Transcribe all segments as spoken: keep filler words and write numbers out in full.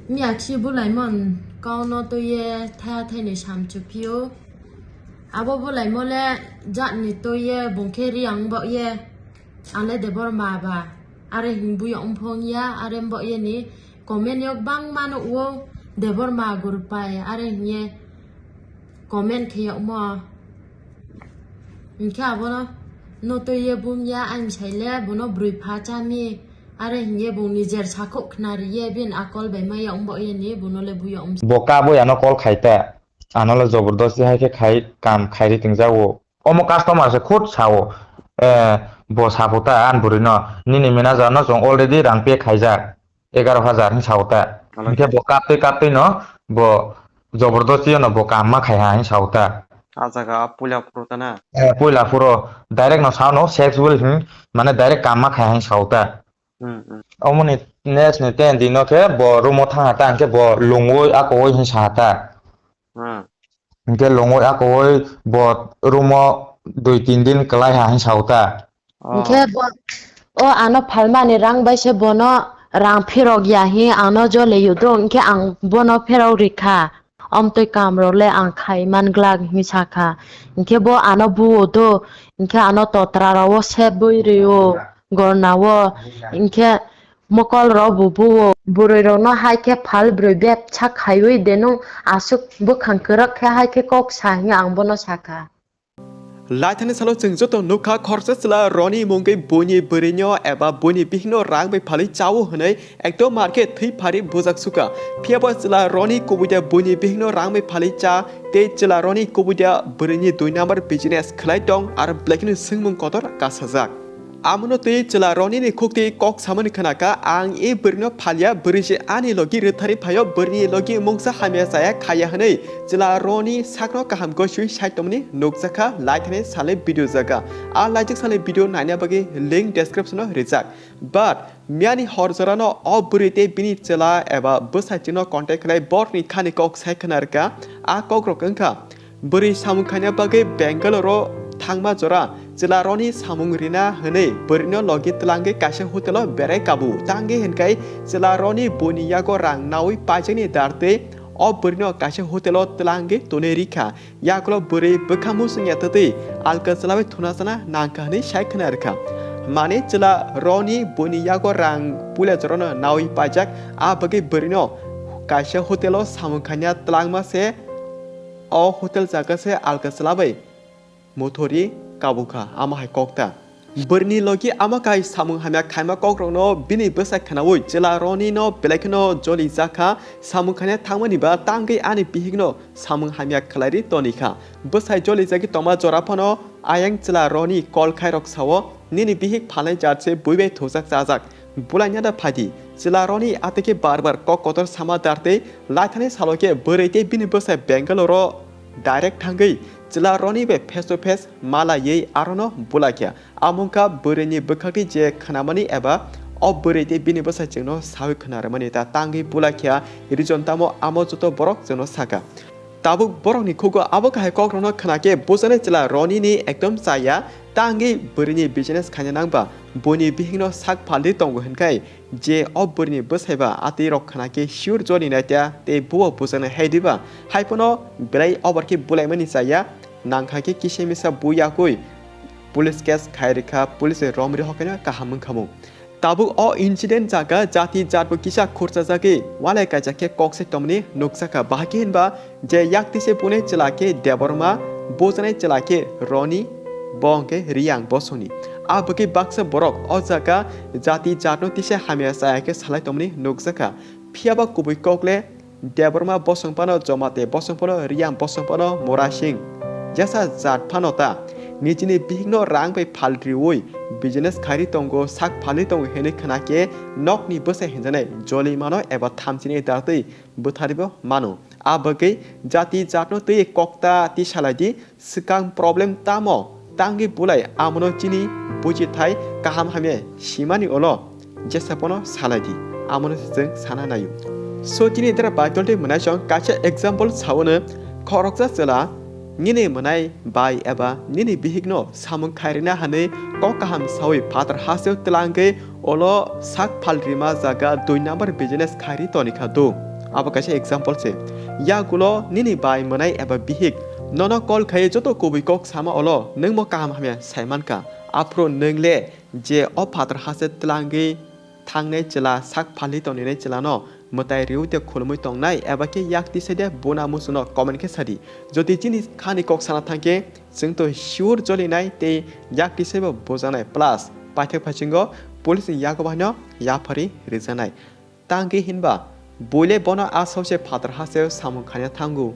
Miya khi bulaimon kau no twi ye thaya thaini sam chuphi o. Abo bulaimo le jat ni twi ye bung khe riang bo ye. Ang le Debor ma ba. Are hing buya umphong ya, are bo ye ni comment yok bang mano o Debor ma gur pai, are hing ye comment khe yok mo. Hing khe abo no, no twi ye bum ya, ang sai le bono brwi pha cha mi. Are hing ye bung nijer sakhok khna ri ye bin akol bai ma ya um bo ye ni bono le buya um. Bo ka bo ya no call khai ta. Ano le jobordosti hai khe khai kam khai ri ting ja o. Omo customer se khud sa o. Eh, bo sa phu ta an buri no. Nini manager no chwng already rang pay khai jak. Egaroh hajar hin sa o ta. Alai. Hing khe bo kap twi kap twi no bo jobordosti no bo kam ma khai ha hin sa o ta. A jaga puila phuru ta na? Eh, puila phuru direct no sa no sex will hin mane direct kam ma khai ha hin sa o ta. Hmm, hmm. Omoni next ni ten din no khe bo room o thang ha ta, hing khe bo lungwi akowoi hin sa ha ta. Hmm. Hing khe lungwi akowoi bo room o dui tin din kwlai ha hin sa o ta. Oh. Hing khe bo, o ano phalmani rang bai se bono rang phirok ya hin ano jole yudo, hing khe ang bono phirok rikha. Omtwi kam rok le ang khai man glak hin sakha. Hinkhe bo ano buo do, hinkhe ano totra rok o sebwi rwo, gorna o, hinkhe mokol rok bo buo. Bwrwi rok no hai khe phal bwrwi bebsa khaiwi de nwng aswk bwkhang kwrak khe hai khe kok sa hinkhe ang bono sakha. Laithani salo chwng joto nukha khoroksa chwla Roni mungwi buini bwrwino eba buini bihikno rang bai phalwi chao hwnwi ekdom market thwi phari bujak sukha. Phiya bo chwla Roni kubuida buini bihikno rang bai phalwi cha tei chwla Roni kubuida bwrwini dui number business khwlai tong aro belai kheno swngmung kotor kasajak. Amono twi chwla Roni ni khukti kok samani khwnakha, "Ang e bwrwino phalya, bwrwi se ani logi rwthari phaio, bwrwini logi mungsa hamya chaya khaya," hwnwi chwla Roni sakno kaham goswi sai tongmani nukjakha laithani sale video jaga. A laijak sale video naina bagwi link description o rijak. But miyani hor jorano o bwrwi tei bini chwla eba bwsai chwngno contact khlai borokni khani kok sai khna rwkha. A kokrok wngkha, bwrwi samung khaina bagwi Bangalore o thangma jora chwla Roni samung rina hwnwi bwrwino logi twlangwi kaisa hotel o berai kabu. Tangwi hwnkhai chwla Roni buini yago rang naui paijakni dar twi o bwrwino kaisa hotel o twlangwi tonwi rikha. Yagulo bwrwi bwkha muchung ya twtwi alka chwla bai thuna chana nangkha hwnwi sai khna rwkha. Mane chwla Roni buini yago rang puila jorano naui paijak, a bagwi bwrwino kaisa hotel o samung khaina twlangma se, o hotel jaga se alka chwla bai muthori kabukha, amo hai kok ta. Bwrwini logi amo kai samung hamya khaima kokrokno bini bwsai khnaui chwla Roni no belai kheno joli jakha, samung khaina thangmani ba tangwi ani bihikno samung hamya khlairi tonikha. Bwsai joli jagwi tongma jora phano ayang chwla Roni call khairok sao, "Nini bihik phalnai jat se bui bai thujak chajak." Bulaina da phaidi. Chwla Roni atwkhe bar bar kok kotor sama dar tei laithani salo khe bwrwi tei bini bwsai Bangalore o direct thangwi chwla Roni bai face to face malaiwi arono bulaikha. Amungkha bwrwini bwkhakni je khnamani eba o bwrwi tei bini bwsai chwngno sawi khna rwmani ta tangwi bulaikha. Reason tamo amo joto borok chwngno sakha. Tabuk borokni khugo abo kahai kokrokno khna khe bujaknai chwla Roni ni ekdom chaya, tangwi bwrwini business khaina nangba, buini bihikno sak phaldi tongo hwnkhai, je o bwrwini bwsaiba atwi rok khna khe sure joni naitya tei buo bujaknai hai diba, hai phano belai over khe bulaimani chaya, nangkha khe kisa misa bui yakui police case khai rwkha, police romri hokaino kaham wngkha mung. Tabuk o incident jaga jati jatbo kisa khurchajagwi walai kaijak khe kok se tongmani nukjakha. Bahai khe hinba je yak tise bunai chwla khe Debbarma, bujaknai chwla khe Roni, bo hwnkhe Riyang bosongni. A bagwi baksa borok o jaga jati jatno tisa hamya chaya khe salai tongmani nukjakha. Phiyaba kubui kok le Debbarma bosong phano Jomate bosong phano Riyang bosong phano Murasing. Jesa jat phano ta. Nijini bihikno rang bai phal riui business khairi tongo, sak phalwi tongo hinwi khna khe nokni bwsai hinjanai jolimano eba thamchini dartwi bwtharibo mano. A bagwi jati jatno twi kokta tisalai di, swkang problem tamo tangwi bulai amono chini buji thai kaham hamya simani ulo jesa bono salai di, amono se chwng sana naio. So chini dara Bible tei mwnaisong kaisa example saono, khoroksa chwla nini mwnai bai eba nini bihikno samung khairina hwnwi kok kaham saui phatar hasteo twlangwi ulo sak phalrima jaga dui number business khairi tonikha do. Abo kaisa example se. Yagulo nini bai mwnai eba bihik nono call khai joto kubui kok sama olo nwngmo kaham hamya saimankha. Aphuru nwng le je o phatar hase tlangwi thangnai chwla sak phalwi tongninai chwlano mwtai riwi de khulumwi tongnai eba khe yak tisa de buna musuno comment khe sadi. Jodi chini khani kok sana thangkhe chwng to sure jolinai tei yak tisaibo bujanai plus paithak phaichingo police ni yago bahaino yapharwi rijanai. Tangwi hinba buile bono a saose phatar hasteo samung khaina thango.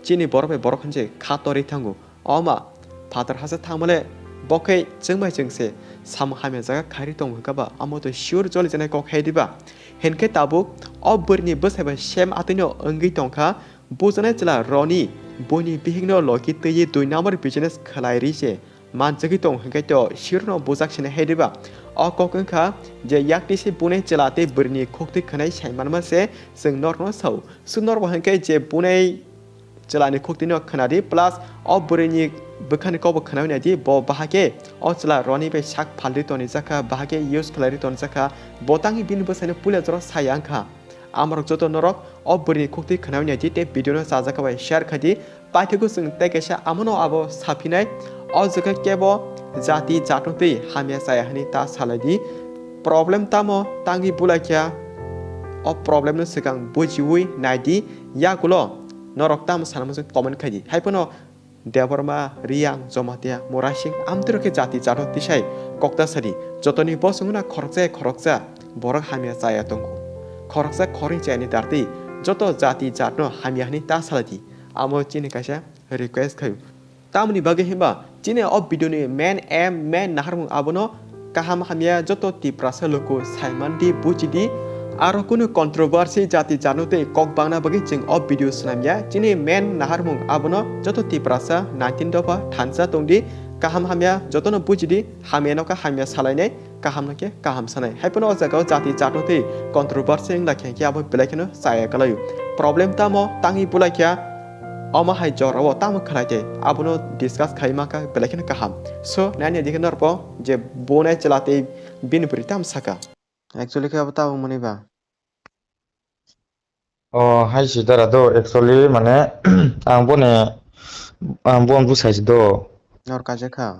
Chini borok bai borok hinse kha torwi thango. Oma phatar hase thangmale bokhe chwngbai chwngse samung hamya jaga khairi tongo hwnkha ba omo to sure joli janai kok hai diba? Hinkhe tabuk o bwrwini bwsai bai sem atwino wngwi tongkha. Bujanai chwla Roni buini bihikno logi twiwi dui number business khlai ri se manjagwi tong hwnkhe to sirno bujak sinai hai diba? O kok wngkha je yakti se bunai chwla tei bwrwini khuktwi khwnai sai manma se chwng norokno sao. Swk norok hwnkhe je bunai chwlani khuktwino khwnadi plus o bwrwini bwkhani kokbo khwnawi naidi bo bahai khe o chwla Roni bai sak phalwi tonijakha bahai khe use khlaiwi tonijakha bo tangwi bini bwsaino puila jorao saya wngkha. Amorok joto norok o bwrwini khuktwi khwnawi naidi tei video no chajak bai share khaidi. Paithago chwng tei kaisa amono abo saphinai. O jaga kebo jati jatno twi hamya chaya hwnwi ta salaidi. Problem tamo tangwi bulaikha? O problem no swkang bujiwi naidi. Yagulo norok tamo sana muchung comment khaidi. Haiphano Debbarma, Riyang, Jomatia, Murasing, amtwiro khe jati jatno tisai kokta sadi. Jotoni bosongno khoroksa khoroksa borok hamya chaya tongo. Khoroksa khoroknwi chayani dartwi joto jati jatno hamya hwnwi ta salaidi. Amo chini kaisa request khaio. Tamoni bagwi hinba chini o video ni main aim, main naharmung abono kaham hamya joto Tiprasa luku saimandi, bujidi. Aro kunu controversy jati jano tei kok bangna bagwi chwng o video swnamya. Chini main naharmung abono joto Tiprasa nineteen dopha thansa tongdi, kaham hamya jotono bujidi, hamya no kha hamya salainai, kaham no khe kaham sanai. Haiphano o jagao jati jatno tei controversy wngla khe abo belai kheno chaya kalaio. Problem tamo tangwi bulaikha? Omo hai jorao tamo khlai tei abono discuss khai mankha belai kheno kaham. So, nani dikhe norpo je bonai chwla tei bini bwrwi tamo saka. Actually khe abo tabuk mwnwi ba? O, hai si dara do, actually, mane, ang boni, ang bon bwsai si do. Nor kaijak kha?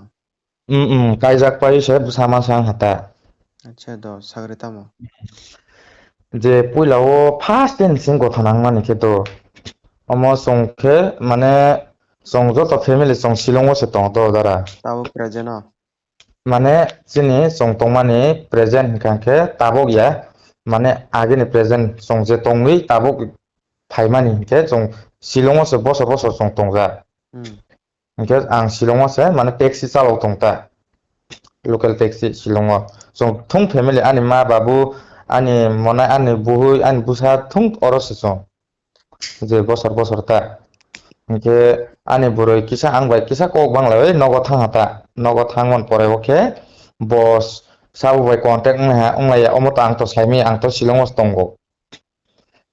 Mm, mm, kaijak pai se bwsa ma sang hata. Acha do, sagri tamo? Je puila o first time sing gotho nang mani khe do. Omo song khe, mane, song joto family song Shillong o se tong do dara. Tabuk present o? Mane chini chwng tongmani present hwnkha khe tabuk ya, mane agini present chwng je tongwi tabuk phaimani hinkhe chwng Shillong o se bosor bosor chwng tongjak. Hmm. Hinkhe ang Shillong o se mane taxi chalok tongta, local taxi Shillong o. Chwng thung family ani ma babu, ani monai, ani buhui, ani bwsa thung oro se chwng. Je bosor bosor ta. Hinkhe ani bwrwi kisa ang bai kisa kok bangla bai nogo thang ha ta. Nogo thangmani pore o khe bo sabo bai contact wng ha, wng laiya, omo to ang to saimanya, ang to Shillong o tongo.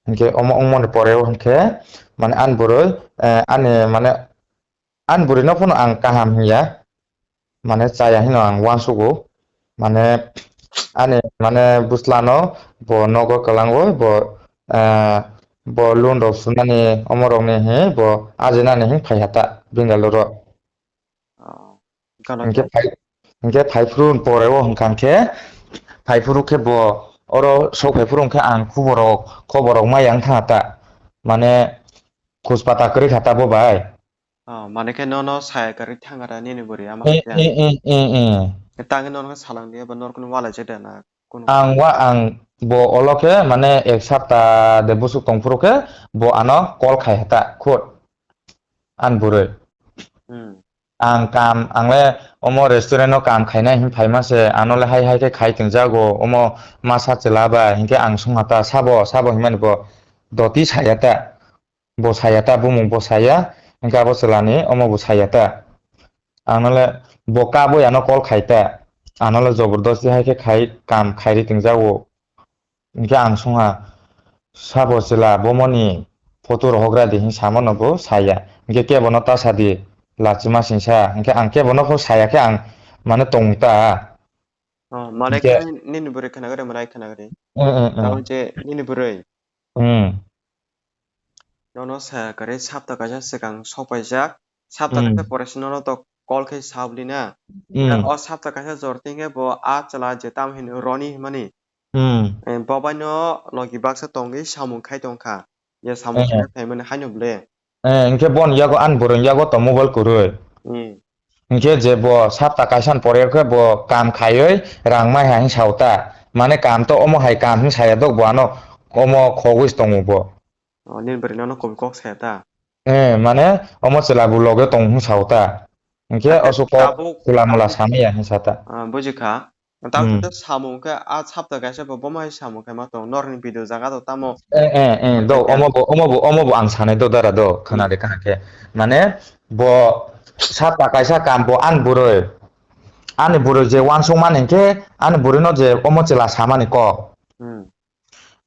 Hinkhe omo wngmani pore o hinkhe mane ani bwrwi, eh, ani mane Ani bwrwino phano ang kaham hinya, mane chaya hino ang uansugo, mane ani mane bwslano bo nogo kwlango, bo, ah, bo loan rok sunani omorokni hi bo ajinani hi phaiha ta Bangalore o. Oh, gana hinkhe phai, hinkhe phaiphuru pore o hwnkha khe, phaiphuru khe bo oro sok phaiphuru hwnkhe ang khobor rok, khobor rok maya wngkha ta, mane khojpata kwrwi kha ta bo bai. Oh, mane khe nono saya kwrwi thangkha da nini bwrwi ama Eh, khe. Eh, eh, eh, eh. Tangwi nono khe salang di, eba norokno walai jak da na kunu? Ang wa, ang bo olo khe mane ek sapta de busuk tongphuru khe bo ano call khai hata khud. An bwrwi. Hmm. Ang kam, ang le omo restaurant o kam khainai hin phaima se, ano le hai hai khe khai tongjago, omo masa chwla bai, hinkhe ang song hata sabo, sabo hinmani bo doti saya ta. Bo saya ta, bumung bo saya, hinkhe abo chwlani omo bo saya ta. Ang no le bo kabo ano call khai ta. Ano le jobordosti hai khe khai, kam khairi tongjago. Hinkhe ang songha, sabo chwla bomoni photo rohogra di hin samo no bo saya. Hinkhe kebo no ta sadi, lachima singsa. Hinkhe ang kebo no pho saya khe ang mane tong ta. Oh, mane hinkhe khe nini bwrwi khna gari, mwnai khna gari. Eh, eh, eh. Tamo je nini bwrwi. Hmm. Nono saya kwrwi sapta kaisa swkang sokpaijak. Sapta Hmm. kaisa pore se nono to call khe sabli na. Hmm. O sapta kaisa jor tingkhe bo a chwla je tamo hino Roni hinmani. Hmm. Eh, bo bai no logi baksa tongwi samung khai tongkha. Je samung Eh. khai khaimani haino ble. Eh, hinkhe bon yago ani borok yago to mobile kwrwi. Hmm. Hinkhe je bo sapta kaisa ni pore khe bo kam khaiwi rang mai hai hinsa o ta. Mane kam to omo hai kam hinsa ya dok bo ano omo khogwi se tongo bo. Oh, nini bwrwi nono kobi kok saya ta? Eh, mane omo chwla bo loge tong hinsa o ta. Hinkhe Ate oso kok tabuk, chwla mula tabuk, samaya hinsa ta. Ah, bujikha. Tamo Hmm. khe samung khe a sapta kaisa bo bomo hai samung khe ma tong norni video jaga do tamo. Eh, eh, eh, do, Kaisa. Omo bo, omo bo, omo bo ang sanai do dara do, khna Hmm. de kaham khe. Mane bo sapta kaisa kam bo ani bwrwi, ani bwrwi je uansuk mani khe ani bwrwi no je omo chwla samani kok. Hmm.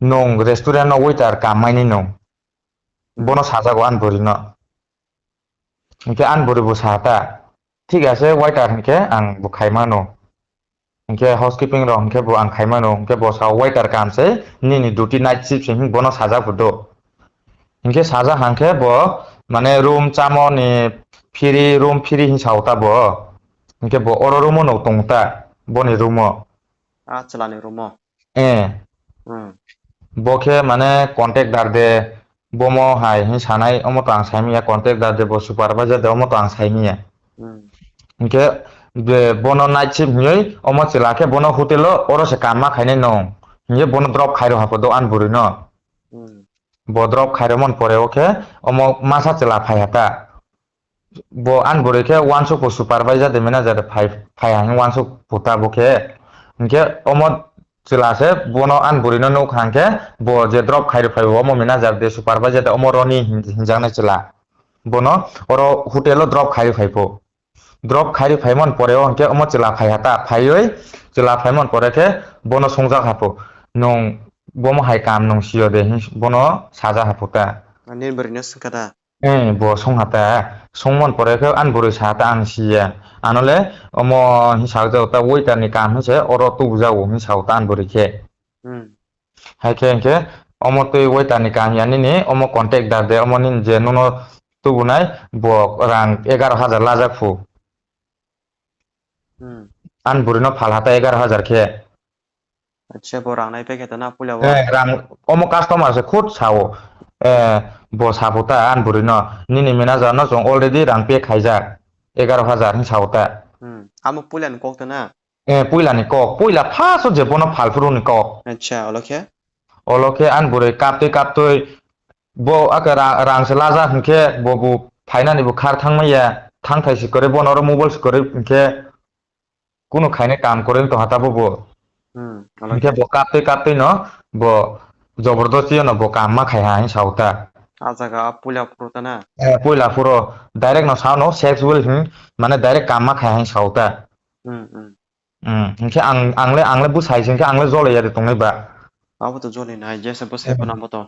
Nwng restaurant no waiter kam maini nwng. Hmm. Bono sajago ani bwrwi no. Hinkhe ani bwrwi bo sa ta, "Thik ase, waiter hinkhe ang bo khai mano." Hinkhe housekeeping rok hinkhe bo ang khai mano, hinkhe bo sa, "Waiter kam se, nini duty night shift se," hin bono sajak bo do. Hinkhe sajak hangkhe bo mane room chamoni free, room free hin sa o ta bo. Hinkhe bo oro room o no tong ta, boni room o. Ah, chwlani room o. Eh. Hmm. Bo khe mane contractor de, bomo hai hin sanai, omo to ang saimanya, contractor de bo supervisor de, omo to ang saimanya. Hmm. Hinkhe be-, bono night shift hinwi omo chwla khe bono hotel o oro se kam ma khainai nung. Hinkhe bono drop khairo hapo do ani bwrwi no. Hmm. Bo drop khairomon pore o khe omo masa chwla phai ha ta. Bo ani bwrwi khe uansuk bo supervisor de manager de phai, phai hang uansuk puta bo khe. Hinkhe omo chwla se bono ani bwrwi no nuk hang khe bo je drop khairo phai bo omo manager de supervisor de omo Roni hin-, hinjaknai chwla. Bono oro hotel o drop khairo phai pho. Drop khairi phaimani pore o hinkhe omo chwla phai ha ta, phaiwi chwla phaimani pore khe bono swngjak ha pho, "Nwng bomo hai kam nwng sio de?" hin bono sajak ha pho ta. Ani bwrwino swngkha ta? Eh, bo song ha ta. Songmani pore khe ani bwrwi sa ha ta, "Ang siya." Ano le omo hin sajak ta, "Waiter ni kam hinse oro tubujago," hin sa o ta ani bwrwi khe. Hmm. Hai khe hinkhe omo twi waiter ni kam ya nini, omo contractor de, omo nini je nono tubunai bo rang egaroh hajar lajak phu. Hmm. Ani bwrwi no phal ha ta egaroh hajar khe. Acha, bo rang nai pay khe ta na puila o? Eh, rang, omo customer se khud sa o. Eh, bo sa phu ta ani bwrwi no, "Nini manager no chwng already rang pay khaijak, egaroh hajar," hin sa o ta. Hmm. Amo puila ni kok ta na? Eh, puila ni kok, puila first o je bono phal phuru ni kok. Acha, olo khe? Olo khe ani bwrwi kaptwi kaptwi bo ake ra-, rang se lajak hinkhe bo, bo phainani bo khar thangmaya, thang thai se kwrwi bono oro mobile se kwrwi hinkhe kunu khainai kam kwrwi wng tongha ta bo bo. Hmm, olo hinkhe khe? Bo kaptwi kaptwi no bo jobordosti no bo kam ma khai ha hin sa o ta. A jaga puila phuru ta na? Eh, puila phuru direct no sa o no sexual hin mane direct kam ma khai ha hin sa o ta. Hmm, hmm. Hmm, hinkhe ang, ang le, ang le bwsai se hinkhe ang le jolai ya de tongnai ba. Abo to jolai nai, jesa bwsai Hmm. phano abo to.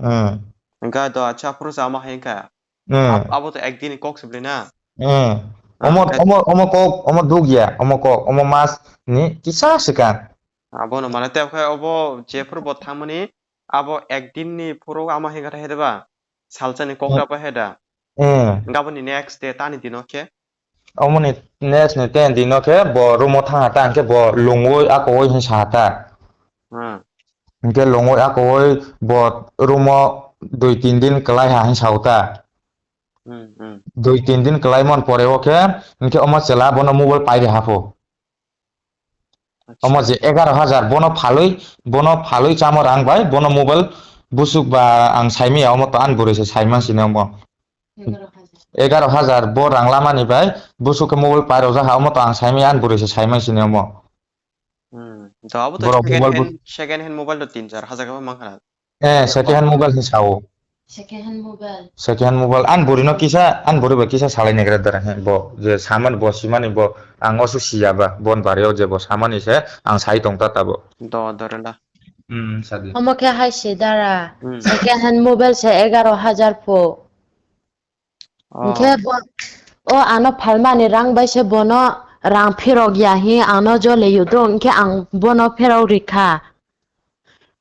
Hmm. Hinkhe to acha phuru sa ma hai hinkhe. Hmm. Ab-, abo to ekdin ni kok se bwlai na. Hmm. Ah, omo, hinkhe omo, omo kok, omo dugya, omo kok, omo mas ni kisa swkang. Abono mane tei khe obo jephuru bo thangmani abo ekdin ni phuru ama hinga ta hede ba salsa ni kok Hmm. ta ba heda. Hmm. Gaboni next day tani dino khe. Omoni next ni ten dino khe bo room o thang ha ta, hinkhe bo lungwi akowoi hin sa ha ta. Hmm. Hinkhe lungwi akowoi bo room o dui tin din kwlai ha hin sa o ta. Hmm, hmm. Dui tin din kwlai mon pore o khe hinkhe omo chwla bono mobile pai ri ha pho. Acha. Omo je egaroh hajar bono phalwi, bono phalwi chamo rang bai, bono mobile busuk ba ang saimaya, omo to ani bwrwi se saiman sini omo. Egaroh hajar. Egaroh hajar bo rang lamani bai busuk khe mobile pai rok jakha, omo to ang saimaya, ani bwrwi se saiman sini omo. Hmm. To abo to borok second mobile hand, bu- second hand mobile to tin char hajar khe mankha. Eh, second hand mobile hin sao. Second hand mobile. Second hand mobile. An buri no kisa, an buri ba kisa salai negra dara he. Bo je saman bo simani bo ang osu siya ba bon bari o je bo samani se ang sai tong ta tabo. Do, do, rela. Hmm, sadi. Omo khe hai se dara. Hmm. Second hand mobile se egaroh hajar pho. Oh. Hingkhe bo, o ano phalmani rang bai se bono rang phirok ya hi ano jole yudo, hingkhe ang bono phirok rikha.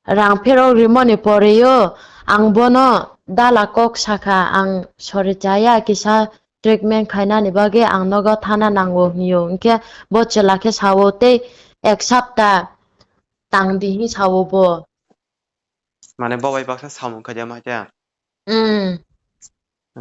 Rang phirok rimoni poreyo ang bono dala kok sakha, ang sori chaya kisa treatment khainani bagwi ang nogo thana nango hinyo. Hinkhe bo chwla khe sao tei ek sapta tang di hin sao bo. Mane bo bai baksa samung khaidi ama khe. Hmm.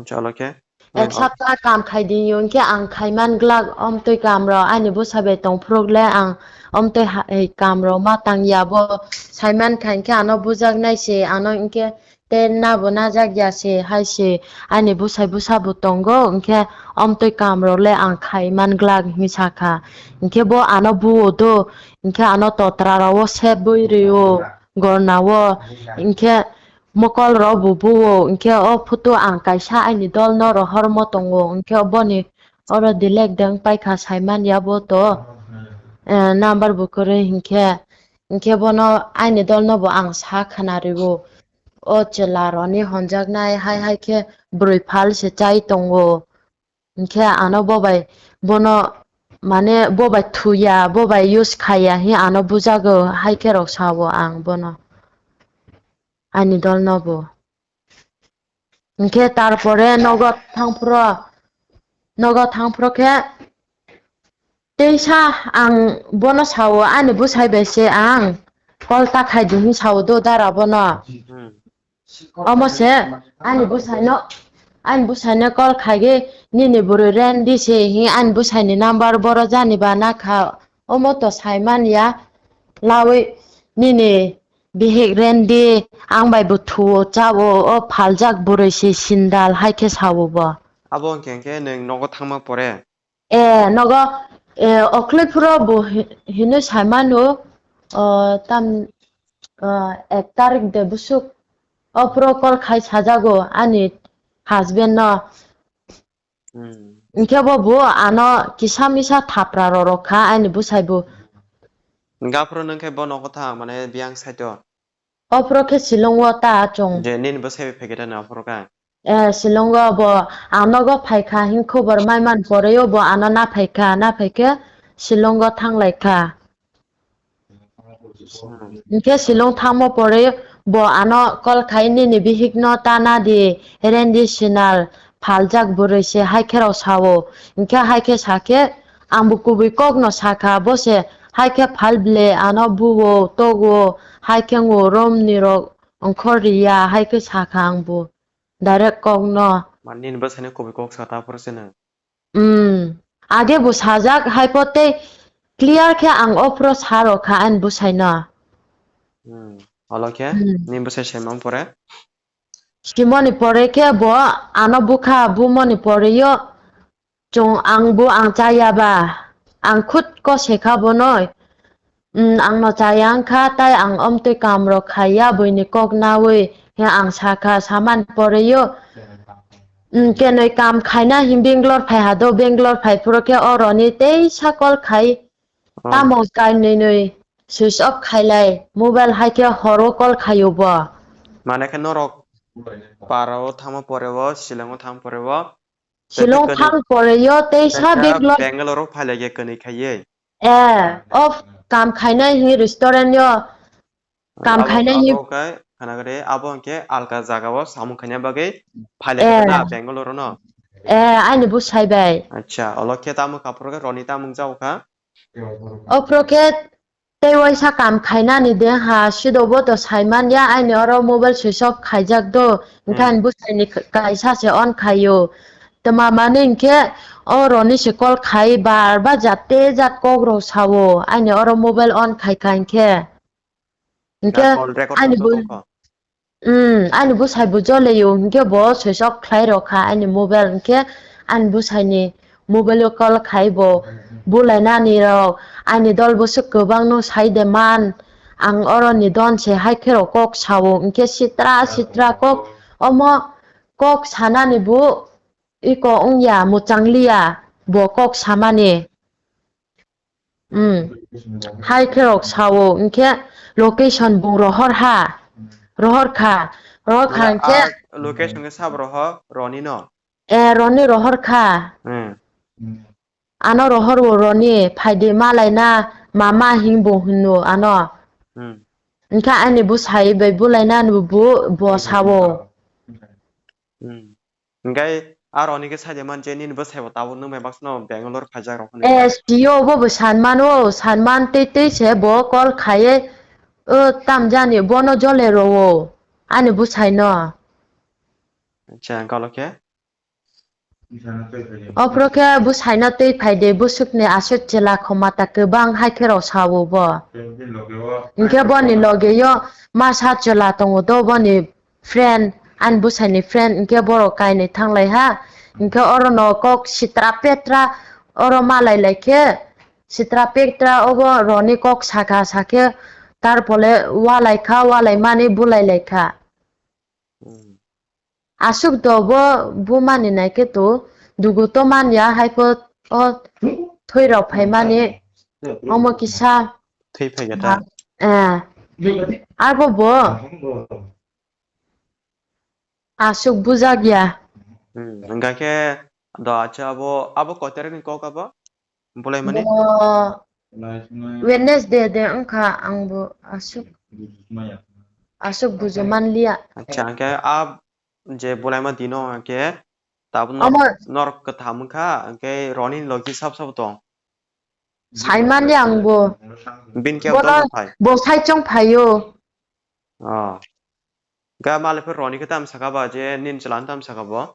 Chalo khe. Ek sapta kam khai di hinyo, hinkhe ang khaiman glak omtwi kam rok ani bwsa bai tong phuru le ang omtwi ha-, ei kam rok ma tang ya bo saiman kha hinkhe ano bujak nai se ano hinkhe Tei nabo najak ya se hai se ani bwsai bwsa bo tongo, hinkhe omtwi kam rok le ang khai man glak hinwi sakha. Hinkhe bo ano buo do, hinkhe ano totra rok o sebwi rwo, gorna o, hinkhe mokol rok bo buo, hinkhe o photo ang kaisa aini dol no rohormo tongo, hinkhe boni oro delete dang paikha saiman ya bo to, eh, number bo kwrwi hinkhe, hinkhe bono aini dol no bo ang sa khna rwo. O chwla roni honjaknai hai hai khe bwrwi phal se chai tongo. Hinkhe ano bo bai bono mane bo bai thuya, bo bai use khaiya hi ano bujago hai khe rok sao ang bono. Ani dol no bo. Hinkhe tarpore nogo thangphro, nogo thangphro khe Teisa ang bono sao, ani bwsai bai se ang call ta khai di hin sao do dara bono. Hmm. Omo se ani bwsai no, ani bwsai no call khai ge nini bwrwi rendi se hi ani bwsai ni number boro jani ba na kha. Omo to sai man ya lawi nini bihik rendi ang bai bo thuo chao o phaljak bwrwi se sindal hai khe sao bo. Abo hwnkhe hwnkhe nwng nogo thangma pore. Eh, nogo, eh, okhloiphuru bo hi-, hinwi saimano, oh, tam, oh, ek tarik de bwswk, ophuru call khai sajago ani husband no. Hmm. Hinkhe bo bo ano kisa misa thapra rorok kha ani bwsai bo. Gaphuru nwng khe bo nogo thang, mane biyang side o. Ophuru khe Shillong o ta chwng. Je nini bo saiwi phaikhe ta na ophuru kha? Eh, Shillong o bo ang nogo phaikha hin khobor mai man pore o bo ano na phaikha, na phaikhe Shillong o thanglaikha. Hmm. Hinkhe Shillong thangmo pore bo ano call khai nini bihik no ta na di, rendi sinal phaljak bwrwi se hai khe rok sao. Hinkhe hai khe sakhe ang bo kubui kok no sakha, bo se hai khe phal ble ano buo togo. Hai khe ngo rom ni rok ongkhor riya, hai khe sakha ang bo direct kok no. Man nini bwsai ni kubui kok sa ta phuru se nwng. Hmm. Age bo sajak hai po tei clear khe ang ophuru sa rok kha ani bwsai no. Hmm. Olo khe Hmm. nini bwsai sai mang pore. Simoni pore khe bo ano bukha bumoni pore yo. Chwng ang bo ang chaya ba, ang khud ko se kha bono, mm, ang no chaya wng kha, tai ang omtwi kam rok khaiya, buini kok nawi, he ang sa kha, saman pore yo, mm, kenoi kam khaina hin Bangalore phai ha do, Bangalore phai phuru khe o roni teisa call khai, Oh. tamo kainwi nwi switch off khailai, mobile hai khe horo call khaio bo. Mane khe norok para o thangma pore o, Shillong o thang pore o, Shillong thang pore yo teisa Bangalore. Bangalore o phailai khe kwnwi khaiye. Eh, o kam khainai hi restaurant yo. Kam khainai hi. Abo khe khana gade abo hwnkhe alka jaga o samung khaina bagwi phailai khe na Bangalore no. Eh, ani bwsai bai. Acha, olo khe tamo kaphuru khe roni tamung jao kha. Ophuru khe Tei waisa kam khainani de ha, sido bo to saiman ya, aini oro mobile switch off khaijak do, hinkhe ani bwsaini kaisa se on khaio. Twma mani hinkhe o roni se call khai bar ba jat te jat kok rok sao, aini oro mobile on khaikha hinkhe. Hinkhe ani bo Hmm, ani bwsai bo joleo, hinkhe bo switch off khlai rok kha ani mobile, hinkhe ani bwsaini mobile o call khai bo, bulainani rok, ani dol bwswk kwbangno sai de man, ang oroni don se hai khe rok kok sao, hinkhe sitra sitra kok, omo kok sanani bo iko wngya, mwchang liya bo kok samani. Hmm. Hai khe rok sao, hinkhe location bung rohor ha, rohor kha, rohor kha hinkhe location khe sabo rohor, roni no? Eh, roni rohor kha. Hmm. Ano rohor o roni, phaidi malai na mama hing bo hino ano. Hmm. Hwnkhe ani bwsai bai bulainani bo, bo sao. Hmm. Hwnkhe aro hwnwi khe saide man je nini bwsai bo tabuk nwng bai baksa no Bangalore phaijak rok hwnwi. Eh, sio bo bo sanmano, sanman tei tei se bo call khaiye, o tamjani bono jole rowo, ani bwsai no. Acha, hwnkhe olo khe? Ophro khe bwsai no twi phai de, bwswk ni aswk chwla khoma ta kwbang hai khe rok sao bo. Hwnkhe boni loge yo masa chwla tongo do boni friend, ani bwsai ni friend, hwnkhe borok kainwi thanglai ha. Hwnkhe oro no kok sitra petra oro malai lai khe, sitra petra obo roni kok saka sakhe, tarpole walai kha, walai mani bulai lai kha. Hmm. Aswk do bo bumani nai khe to, dugu to man ya, hai pho o thwi rok phai mani, omo kisa. Thwi phai khe ta? Eh. Abo bo. Aswk bujak ya. Hmm, hwnkha khe do, acha, abo, abo koi tarik ni kok abo? Bulaimani? Bo Wednesday de wngkha, ang bo aswk, aswk bujo manliya. Acha, hwnkhe a je bulaima dino hwnkhe tabuk norok, omo norok kwtham wngkha, hwnkhe roni logi sab sabo tong? Sai manliya ang bo. Bini khe bono, tong phai? Bo sai chong phaio. Oh. Ga male phe roni khe tam saka ba je nin chwla tam saka bo?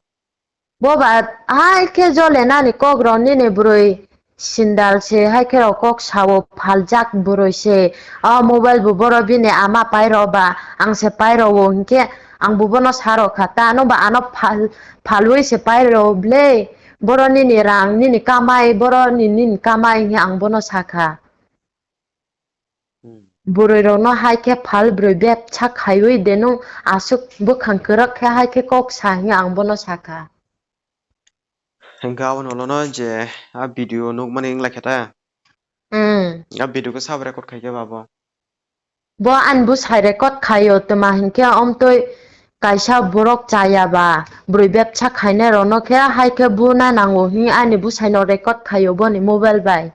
Bo ba hai khe jole nani kok rok nini bwrwi sindal se hai khe rok kok sao phaljak bwrwi se. O mobile bo boro bini ama pai rok ba ang se pai rok o hinkhe ang bo bono sa rok kha ta ano ba ano phal phalwi se pai rok ble boro nini rang nini kamai boro ni nini kamai hinkhe ang bono sa kha. Hmm. Bwrwi rokno hai khe phal bwrwi bebsa khaiwi de nwng aswk bwkhang kwrak khe hai khe kok sa hwnwi ang bono sa kha. Hwnkhe aboni ulo no je a video nukmani wng lai kha ta? Hmm. A video khe sabo record khai khe ba bo? Bo ani bwsai record khaio twma hinkhe omtwi kaisa borok chaya ba bwrwi bebsa khainai rokno khe hai khe buna nango hwnwi ani bwsai no record khaio boni mobile bai.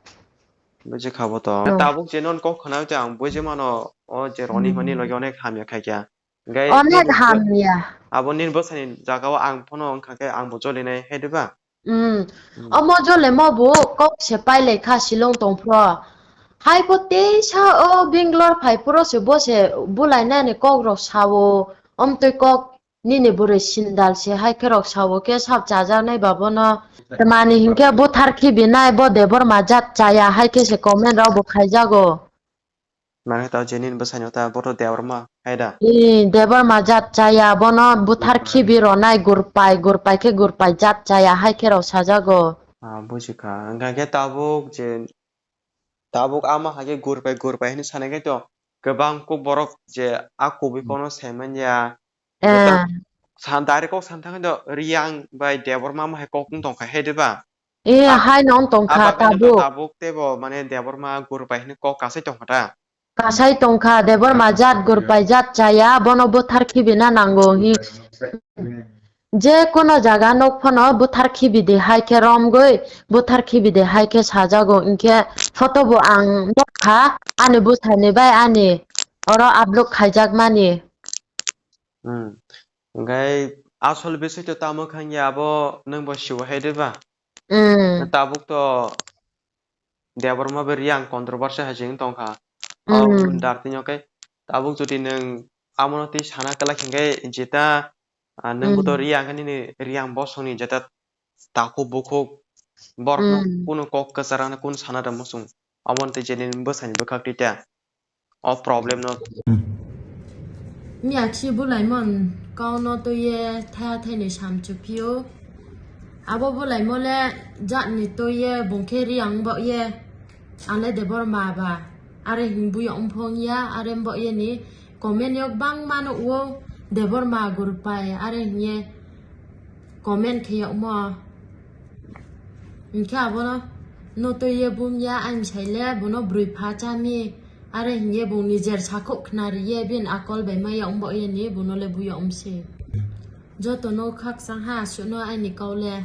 Buji kha bo to. Oh. Tabuk je non kok khna te ang buji mano, o je roni mani logi onek hamya khai kya. Gai onek hamya. Abo nin bwsani jaga o ang phono wngkha khe ang bo joli nai hai diba? Hmm. Hmm. Omo jole mo bo kok se pai lai kha silong tong phro. Hai bo teisa o Bangalore phai phro se bo se bulai nani kok rok sao. Omtwi kok nini bwrwi sindal se hai khe rok sao khe sab chajaknai ba bono. Twmani hinkhe buthar khibi nai bo Debbarma jat chaya hai khe se comment rok bo khaijago. Mane ta je nini bwsai no ta bo to Debbarma hai da? Ee, Debbarma jat chaya bono buthar khibi ronai gurpai, gurpai khe gurpai jat chaya hai khe rok sajago. Ah, buji kha. Hwnkha khe tabuk je Tabuk ama hai khe gurpai gurpai hinwi sanai khe to kwbang kuk borok je a kubui kono sai man ya. Eh. Sa direct kok san thang khe to Riyang bai Debbarma ma hai kok wng tong kha he diba? Eh, hai no wng tong kha tabuk. Tabuk teibo mane Debbarma gurpai hinwi kok kasai tong kha ta? Kasai tong kha Debbarma jat gurpai jat chaya bono buthar khibi na nango hi. Je kono jaga nok phano buthar khibi de hai khe romgwi, buthar khibi de hai khe sajago, hinkhe photo bo ang nukha, ani bwsani bai ani oro upload khaijakmani. Hmm. Hwnkhe asol bising to tamo khangya abo nwng bo siwo hai diba? Hmm. Tabuk to Debbarma bai Riyang controversy hai se wng tong kha. O dartino khe tabuk jodi nwng amono twi sana kwlak hinkhe jeta, ah, nwng bo to Riyang khe nini Riyang bosongni jeta takhuk bukhuk borokno kunu kok kwchar rwna kunu sana da muchung. Omo twi je nini bwsani bwkhak twi ta. O problem no. Miya khi bulaimon kau no to ye thaya thaini sam chupio. Abo bulaimo le jat ni to ye bung khe Riyang bo ye. Ang le Debbarma ba. Are hing buya umphong ya, are bo ye ni comment yok bang mano wo Debbarma gurpai are hing ye comment khe yok mo. Hinkhe abono no to ye bum ya ang sai le bono brwi pha chami. Are hing ye bung nijer sakhok khna ri ye bin akol bai ma ya umbo ye ni bono le buya umse. Joto no khakchang ha suno ani kau le.